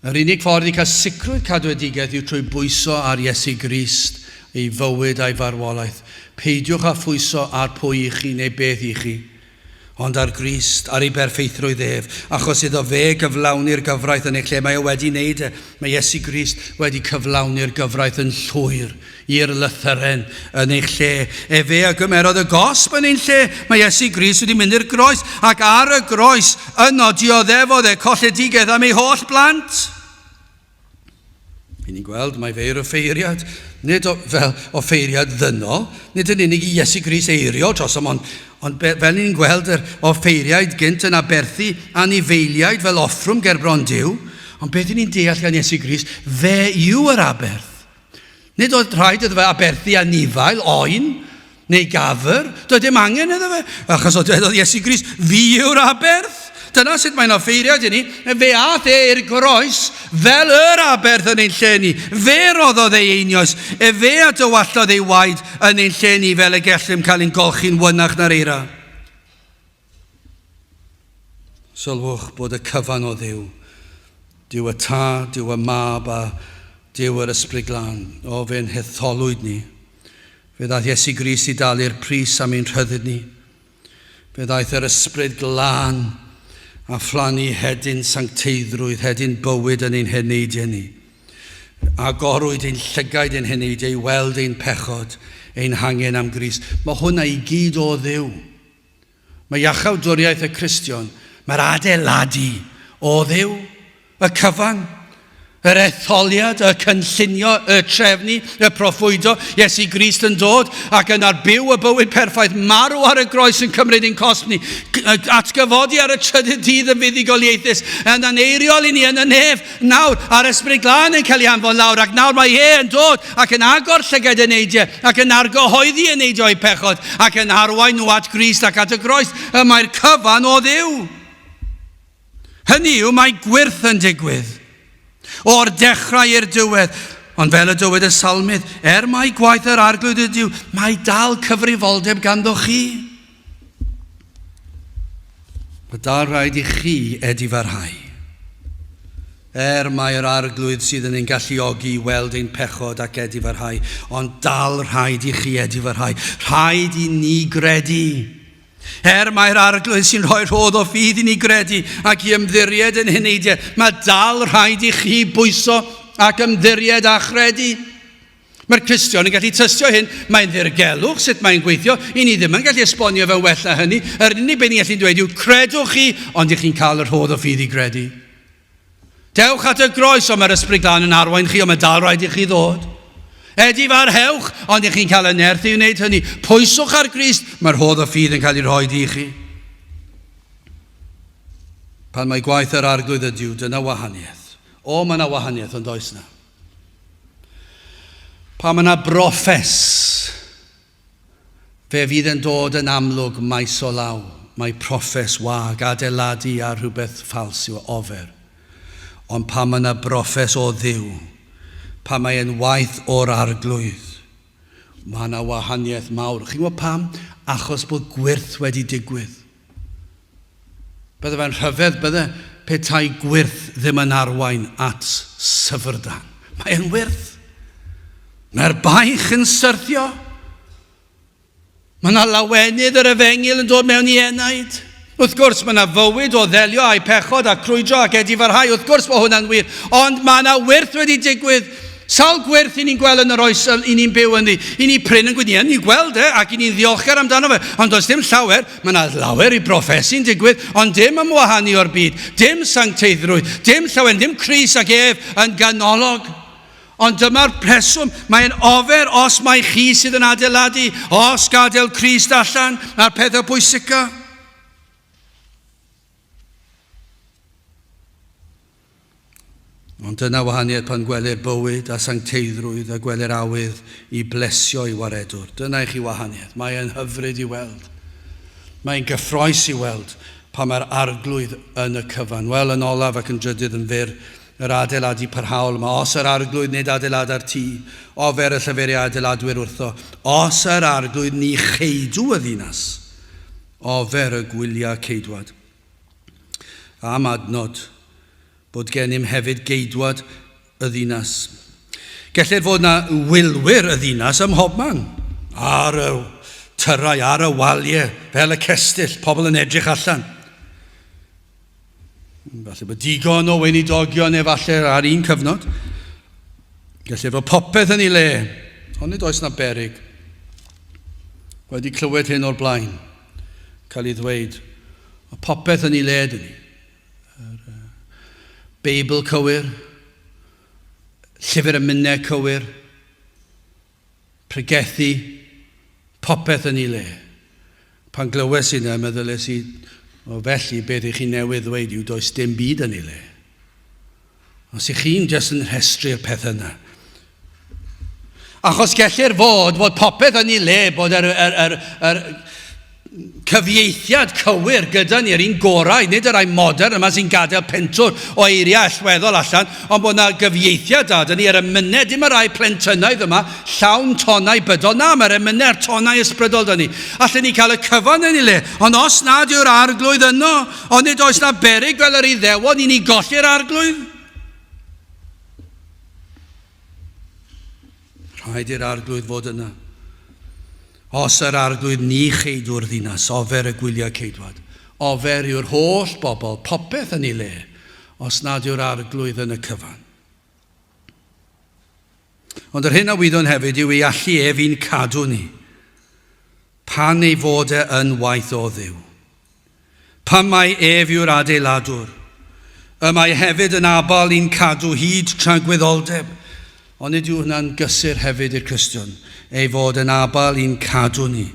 yr unig ffordd i cael sicrwydd cadwedigaeth yw trwy bwyso ar Iesu Grist, ei fywyd a'i farwolaeth. Peidiwch â phwyso ar pwy i chi neu beth i chi, ond ar Grist, ar ei berffeithrwydd ef, achos iddo fe gyflawni'r gyfraith yn eich lle. Mae e wedi wneud e. Mae Iesu Grist wedi cyflawni'r gyfraith yn llwyr. I'r lythyren yn eich lle. Efe a gymerodd y gosb yn ein lle. Mae Iesu Grist wedi mynd i'r groes, ac ar y groes yno dioddefodd e colledigaeth am ei holl blant. Ry'n ni'n gweld mai fe yw'r offeiriad, nid o, fel offeiriad ddynol, nid yn unig i Iesu Grist eiriol drosom, ond, ond be, fel ni'n gweld yr offeiriaid gynt yn aberthu anifeiliaid fel offrwm gerbron Duw, ond beth y'n ni'n deall gan Iesu Grist, fe yw yr aberth. Nid oedd rhaid iddo fe aberthu anifail, oen, neu gafr. Doedd dim angen iddo fe, achos o dwedodd Iesu Grist, fi yw'r aberth. Dyna sut mae'n offeiriad i ni. Fe ath e i'r groes fel yr aberth yn ein lle ni. Fe roddodd ei einioes. E fe a dywallodd ei waed yn ein lle ni fel y gellem cael ein golchi'n wynach na'r eira. Sylwch bod y cyfan o Dduw. Duw y Tad, Duw y Mab a Duw yr Ysbryd Glân. O, fe'n hetholwyd ni. Fe ddaeth Iesu Grist i dalu'r pris am ein rhyddid ni. Fe ddaeth yr Ysbryd Glân a phlannu hedyn sancteiddrwydd, hedyn bywyd yn ein heneidiau ni. Agorwyd ein llygaid ein heneidiau i weld ein pechod, ein hangen am Grist. Mae hwnna i gyd o Dduw. Mae iachawdwriaeth y Cristion, mae'r adeiladu o Dduw, y cyfan, yr etholiad, y cynllunio, y trefnu, y proffwydo, Iesu Grist yn dod ac yna'r byw y bywyd perffaith, marw ar y groes yn cymryd ein cosb ni, atgyfodi ar y trydydd dydd yn fuddugoliaethus, yna'n eiriol i ni yn y nef, Nawr, a'r Ysbryd Glân yn cael ei anfon lawr, ac nawr mae e yn dod ac yn agor llygaid eneidiau, ac yn argyhoeddi eneidiau o'u pechod, ac yn arwain nhw at Grist ac at y groes. Y mae'r cyfan o Dduw. Hynny yw, mae gwyrth yn digwydd. O'r dechrau i'r diwedd. Ond fel y dywed y salmydd, er mai gwaith yr Arglwydd ydyw, mae dal cyfrifoldeb ganddo chi. Mae dal rhaid i chi edifarhau. Er mai'r Arglwydd sydd yn ein galluogi i weld ein pechod ac edifarhau, ond dal rhaid i chi edifarhau. Rhaid i ni gredu. Er mai'r Arglwydd sy'n rhoi rhodd o ffydd i ni gredu ac i ymddiried yn heneidiau, mae dal rhaid i chi bwyso ac ymddiried a chredu. Mae'r Cristion yn gallu tystio hyn, mae'n ddirgelwch sut mae'n gweithio, i ni ddim yn gallu esbonio fe'n well na hynny, yr unig beth ni'n gallu dweud yw credwch chi, ond ych chi'n cael y rhodd o ffydd i gredu. Dewch at y groes, ond mae'r Ysbryd Glân yn arwain chi, ond mae dal rhaid i chi ddod. Edifarhewch, ond ych chi'n cael y nerth i wneud hynny. Pwyswch ar Grist, mae'r rhodd o ffydd yn cael ei rhoi i chi. Pan mae gwaith yr Arglwydd ydyw, dyna wahaniaeth. O, mae yna wahaniaeth, ond oes na. Pan mae yna broffes, fe fydd yn dod yn amlwg maes o law. Mae proffes wag, adeiladu ar rhywbeth ffals yw ofer. Ond pan mae yna broffes o Dduw, pan mae e'n waith o'r Arglwydd, mae yna wahaniaeth mawr. Chi'n gwybod pam? Achos bod gwyrth wedi digwydd. Bydde fe'n rhyfedd, bydde, petai gwyrth ddim yn arwain at syfrdan. Mae'n wyrth. Mae'r baich yn syrthio. Mae yna lawenydd yr efengyl yn dod mewn i enaid. Wrth gwrs, mae yna fywyd o ddelio â'i pechod a crwydro ac edifarhau. Wrth gwrs mae hwnna'n wir. Ond mae yna wyrth wedi digwydd. Sawl gwyrth i ni'n gweld yn yr oes i ni'n byw ynddi. I ni prin yn gwneud, ni'n gweld e, ac i ni'n ddiolchgar amdano fe. Ond does dim llawer. Mae yna lawer i broffesi'n digwydd, ond dim ymwahanu o'r byd, dim sancteiddrwydd, dim llawen, dim Crist ac ef yn ganolog. Ond dyma'r rheswm, mae'n ofer os mai chi sydd yn adeiladu, os gadael Crist allan, a'r pethau pwysica. Ond dyna wahaniaeth pan gwelir bywyd a sancteiddrwydd a gwelir awydd i blesio i waredwr. Dyna i chi wahaniaeth. Mae e'n hyfryd i weld. Mae'n gyffroes i weld pan mae'r Arglwydd yn y cyfan. Wel, yn olaf ac yn drydydd yn fyr, yr adeiladu parhaol yma. Os yr Arglwydd nid adeilada'r tŷ, ofer y llyferiau adeiladwyr wrtho. Os yr Arglwydd ni cheidw y ddinas, ofer y gwyliau ceidwad. Am adnod, bod gennym hefyd geidwad y ddinas. Gellir fod na wylwyr y ddinas ym mhobman, ar y tyrau, ar y waliau, fel y cestyll, pobl yn edrych allan. Falle bod digon o weinidogion efallai ar un cyfnod. Gellir fod popeth yn ei le, ond nid oes na berig. Wedi clywed hyn o'r blaen, cael ei ddweud, mae popeth yn ei le dyn ni. Yr Beibl cywir, llyfr emynau cywir, pregethu, popeth yn ei le. Pan glywes i yna, meddyliais i, o felly beth i chi newydd ddweud yw does dim byd yn ei le. Os ych chi'n jyst yn rhestru'r pethau yna. Achos gellir fod, fod popeth yn ei le, bod yr, yr, yr, yr cyfieithiad cywir gyda ni, yr un gorau, nid yr rai modern yma sy'n gadael pentwr o eiriau allweddol allan, ond bod yna gyfieithiad da dyn ni, yr emynau, dim y rai plentynaidd yma, llawn tonau bydol, na, mae'r emynau a'r tonau ysbrydol dyn ni. Allen ni cael y cyfan yn ei le, ond os nad yw'r Arglwydd yno, Ond nid oes na beryg fel yr Iddewon i ni golli'r Arglwydd? Rhaid i'r Arglwydd fod yna. Os yr Arglwydd ni cheidw'r ddinas, ofer y gwyliau ceidwad. Ofer yw'r holl bobl, popeth yn ei le, os nad yw'r Arglwydd yn y cyfan. Ond yr hyn a wyddwn hefyd yw ei allu ef i'n cadw ni, pan ei fod e yn waith o Dduw. Pam mai ef yw'r adeiladwr? Y mae hefyd yn abal i'n cadw hyd tragwyddoldeb. Onid yw hwnna'n gysur hefyd i'r Cristion, ei fod yn abal i'n cadw ni?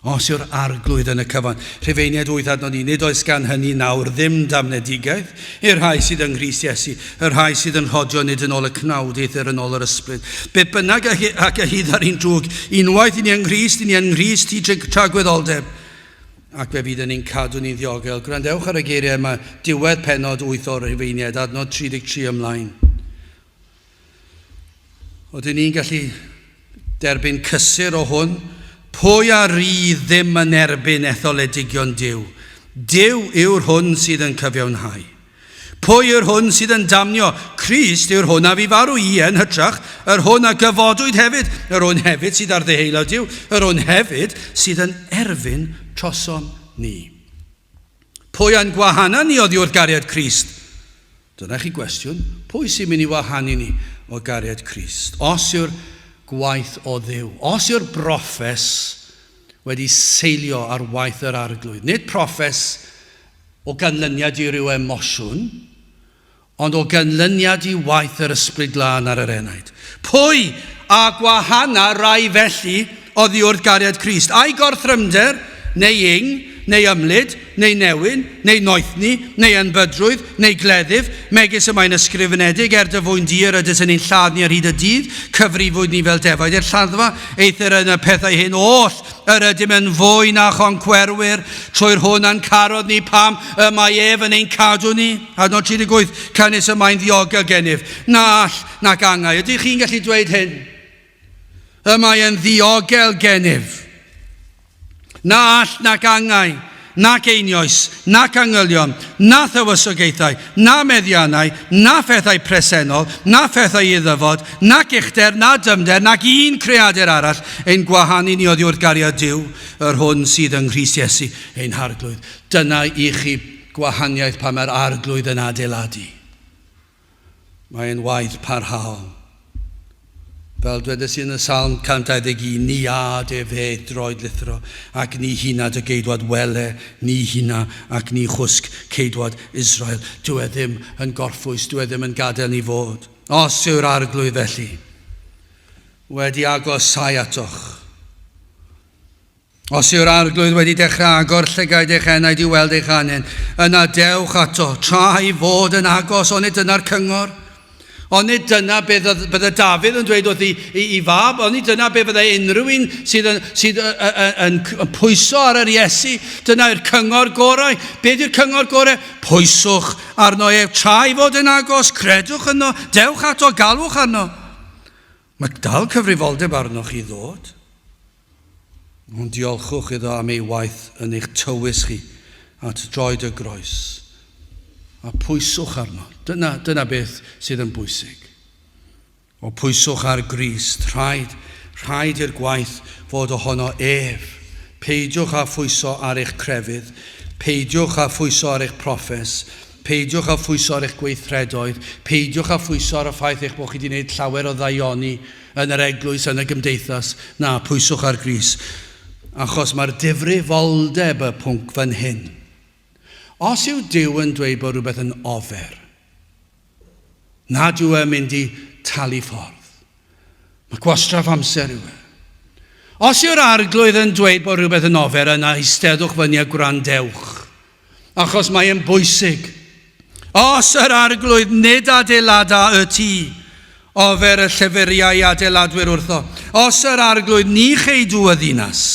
Os yw'r Arglwydd yn y cyfan. Rhufeiniaid 8 adnod 1, nid oes gan hynny nawr ddim damnedigaeth i'r rhai sydd yng Nghrist Iesu, y rhai sydd yn rhodio nid yn ôl y cnawd eithr yn ôl yr ysbryd. Beth bynnag ac y hydd ar un drwg, unwaith i ni yng Nghrist, i ni yng Nghrist hyd tragwyddoldeb. Ac fe fydd yn ein cadw ni'n ddiogel. Gwrandewch ar y geiriau yma, diwedd pennod 8 o'r Rhufeiniaid, adnod 33 ymlaen. Oedden ni'n gallu derbyn cysur o hwn? Pwy a rydd ddim yn erbyn etholedigion Duw? Duw yw'r hwn sydd yn cyfiawnhau. Pwy yw'r hwn sydd yn damnio? Crist yw'r hwn a fu farw, ie, yn hytrach, yr hwn a gyfodwyd hefyd, yr hwn hefyd sydd ar ddeheulaw Duw, yr hwn hefyd sydd yn erfyn trosom ni. Pwy a'n gwahana ni oddi wrth gariad Crist? Dyna chi gwestiwn. Pwy sy'n mynd i wahanu ni o gariad Crist? Os yw'r gwaith o Dduw, os yw'r broffes wedi seilio ar waith yr Arglwydd, nid proffes o ganlyniad i ryw emosiwn, ond o ganlyniad i waith yr Ysbryd Glân ar yr enaid. Pwy a gwahana rai felly oddi wrth gariad Crist? Ai gorthrymder, neu ing, neu ymlid, neu newyn, neu noethni, neu enbydrwydd, neu gleddyf, megis y mae'n ysgrifenedig, er dy fwyn di yr ydys yn ein lladd ni ar hyd y dydd, cyfrifwyd ni fel defaid i'r lladdfa, eithr yn y pethau hyn oll Yr ydym yn fwy na choncwerwyr trwy'r hwn a'n carodd ni pam y mae ef yn ein cadw ni. Adnod 38, Canys y mae'n ddiogel gennyf, na all nac angau. Ydych chi'n gallu dweud hyn? Y mae yn ddiogel gennyf. Na all nac angau nac einioes, nac angylion, na thywysogaethau, na meddiannau, na phethau presennol, na phethau i ddyfod, nac uchder, na dyfnder, nac un creadur arall, ein gwahanu ni oddi wrth gariad Duw, yr hwn sydd yng Nghrist Iesu, ein Harglwydd. Dyna i chi gwahaniaeth pan mae'r Arglwydd yn adeiladu. Mae'n waith parhaol. Fel dwedes i yn y Salm 121, ni ad ef eth droed lithro, ac ni huna dy geidwad wele, ni huna ac ni chwsg ceidwad Israel. Dyw e ddim yn gorffwys, dyw e ddim yn gadael ni fod. Os yw'r arglwydd felly wedi agosau atoch, Os yw'r Arglwydd wedi dechrau agor llygaid eich enaid i weld eich angen, yna dewch ato, tra ei fod yn agos, onid dyna'r cyngor? Onid dyna beth bydde Dafydd yn dweud wrth i, i, i fab? Onid dyna beth fyddai unrhyw un sydd yn, sydd yn, yn, yn pwyso ar yr Iesu? Dyna yw'r cyngor gorau. Beth yw'r cyngor gorau? Pwyswch arno ef tra ei fod yn agos, credwch yno, dewch ato, galwch arno. Mae dal cyfrifoldeb arnoch i ddod. Ond diolchwch iddo am ei waith yn eich tywys chi at droed y groes. A pwyswch arno. Dyna, dyna beth sydd yn bwysig. O pwyswch ar Grist, rhaid, rhaid i'r gwaith fod ohono ef. Peidiwch â phwyso ar eich crefydd, peidiwch â phwyso ar eich proffes, peidiwch â phwyso ar eich gweithredoedd, peidiwch â phwyso ar y ffaith eich bod chi wedi gwneud llawer o ddaioni Yn yr eglwys, yn y gymdeithas. Na, pwyswch ar Grist. Achos mae'r difrifoldeb y pwnc fan hyn. Os yw Duw yn dweud bod rhywbeth yn ofer, nad yw e'n mynd i talu ffordd. Mae gwastraff amser yw e. Os yw'r arglwydd yn dweud bod rhywbeth yn ofer, yna eisteddwch fyny a gwrandewch. Achos mae e'n bwysig. Os yr arglwydd nid adeilada y tŷ, ofer y llyfriau adeiladwyr wrtho. Os yr arglwydd ni cheidw y ddinas,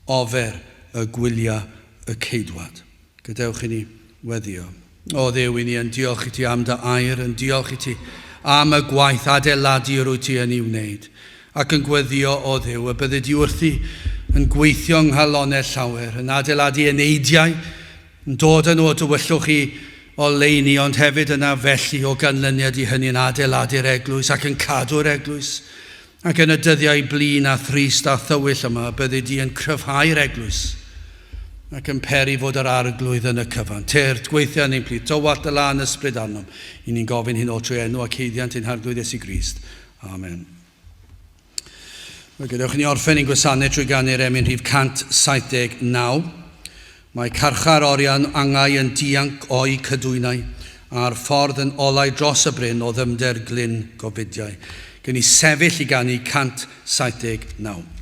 ofer y gwylia y ceidwad. Gadewch i ni weddio. O Dduw, i ni yn diolch i ti am dy air, yn diolch i ti am y gwaith adeiladu yr wyt ti yn ei wneud, ac yn gweddio, o Dduw, y byddi di wrthi yn gweithio yng nghalonnau llawer, yn adeiladu eneidiau, yn dod â nhw o dywyllwch i oleuni, ond hefyd yna felly o ganlyniad i hynny yn adeiladu'r eglwys ac yn cadw'r eglwys. Ac yn y dyddiau blin a thrist a thywyll yma, byddi di yn cryfhau'r eglwys ac yn peri fod yr arglwydd yn y cyfan. Tyrd, gweithia yn ein plith, tywallt dy lân ysbryd arnom. I ni'n gofyn hyn oll trwy enw ac haeddiant ein Harglwydd Iesu Grist. Amen. Wel, gadewch i ni orffen ein gwasanaeth trwy ganu'r emyn rhif 179. Mae carchar orian angau yn dianc o'i cydwynau, a'r ffordd yn olau dros y bryn o ddyfnder glyn gofidiau. Gen i sefyll i ganu 179.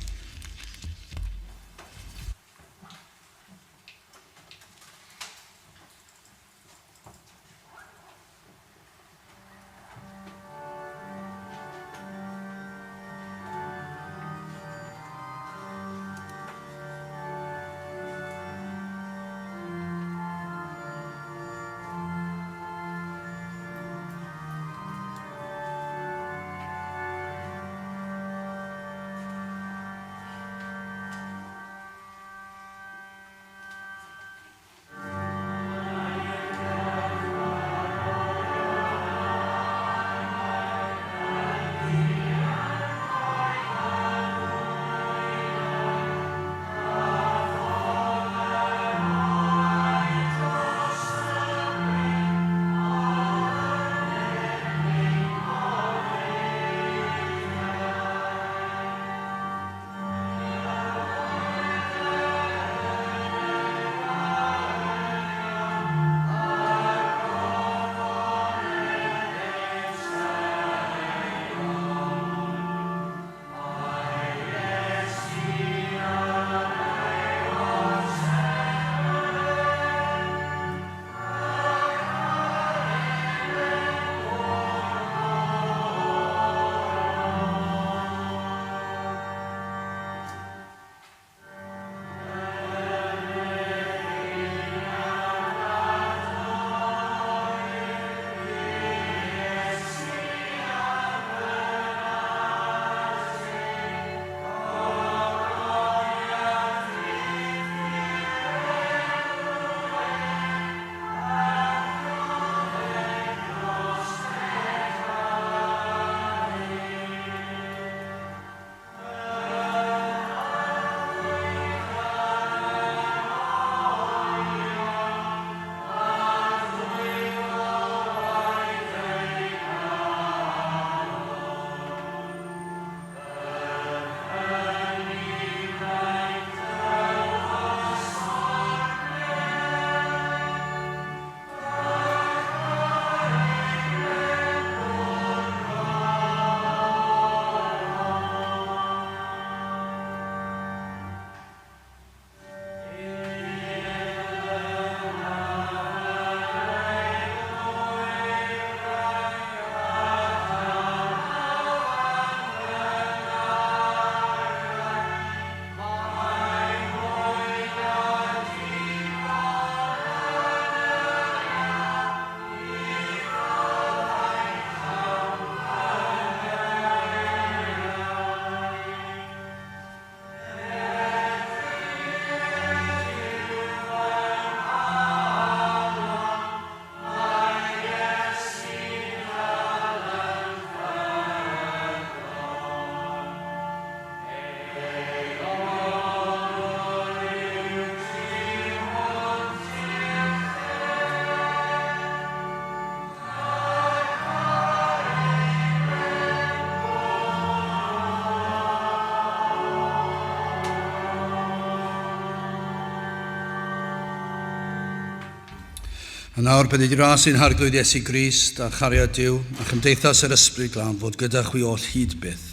A nawr byddai di ras i'n harglwydd Iesu Grist a chariad Duw a chymdeithas yr Ysbryd Glân fod gyda chwi oll hyd byth.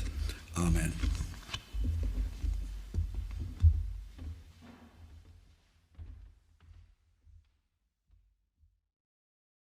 Amen.